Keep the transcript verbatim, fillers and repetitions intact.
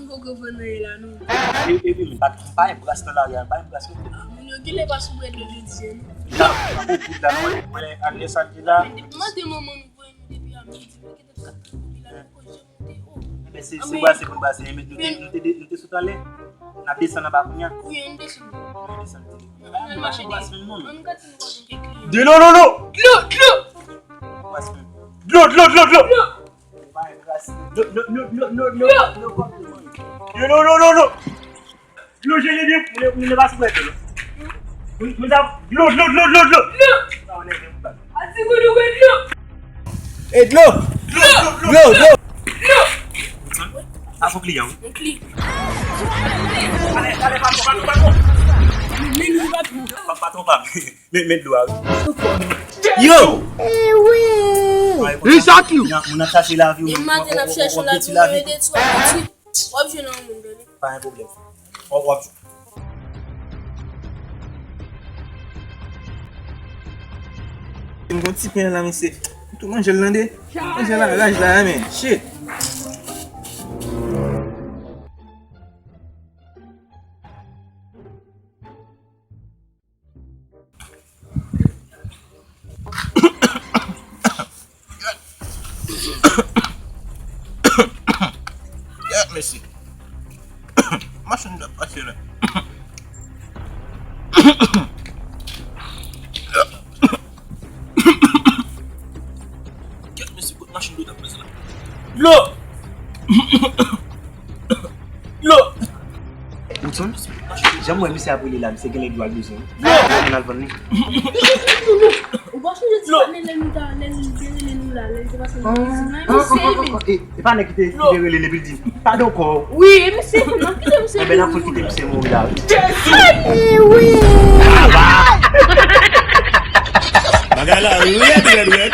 Poko vann anyen la non. E, e wi, men pa, pa gen bras nan lari a, pa gen bras non. Ah, moun yo genlè pa sou bwè dlo jodi a non. La, la, bon, kout la, mwen, mwen, Agnes al di la. Men depi maten manman nou voye nou depi a midi, men gentan t ap kanpe la, nou poko janm monte o. Enben, se, se brase pou n brase, men nou te, nou te, nou te sot anlè. N ap desann anba kounye a. Wi, ann desann. Ann desann. Ann al mache deyò. Ann gade si nou pa jwenn kèk kliyan. Dlo, dlo, dlo! Dlo, dlo! Dlo, dlo, dlo, dlo! Dlo! Dlo, dlo, dlo, dlo, dlo! Dlo jele byen, moun, moun pa sou bwè dlo. Moun, moun sa, dlo, dlo, dlo, dlo, dlo! Dlo! Sa w nève m pa. A ti goudou bwè dlo! E dlo! Dlo, dlo, dlo, dlo! Dlo! Sa fo kliyan, wi. Yon kliyan. Ale, ale, patwon, patwon, patwon! Men nou patwon. Pa, patwon pa. Men, men dlo a, wi. Yo! Ewi! Li chak yo! Moun ap chache lavi, depi maten n ap chache lavi, w ap detwi lavi. W ap jwenn yon moun, tande. Pa gen pwoblèm. W ap, w ap jwenn. M gon ti pen la, mesye. M tou manje l, tande. Manje la, raj la, men. Shit. Gad, mesye. Machann dlo ap pase la. Gad, mesye, kot machann dlo t ap pase la. Dlo! Dlo! Woodson, jan m wè misye ap rele la, misye genlè dlo al bezwen. Dlo! Ann al vann li. Ou pa sonje ti patnè lè nou ta, lè l te rele nou la, lè l te pase nou vizit la, misye, men. E, e pa nèg ki te, ki te rele l epi l di, "Padon kò." Wi, e misye, n ap kite misye. Enben, n ap fout kite misye mouri la, wi. Jezi! E wi! Bagay la rèd, rèd, rèd.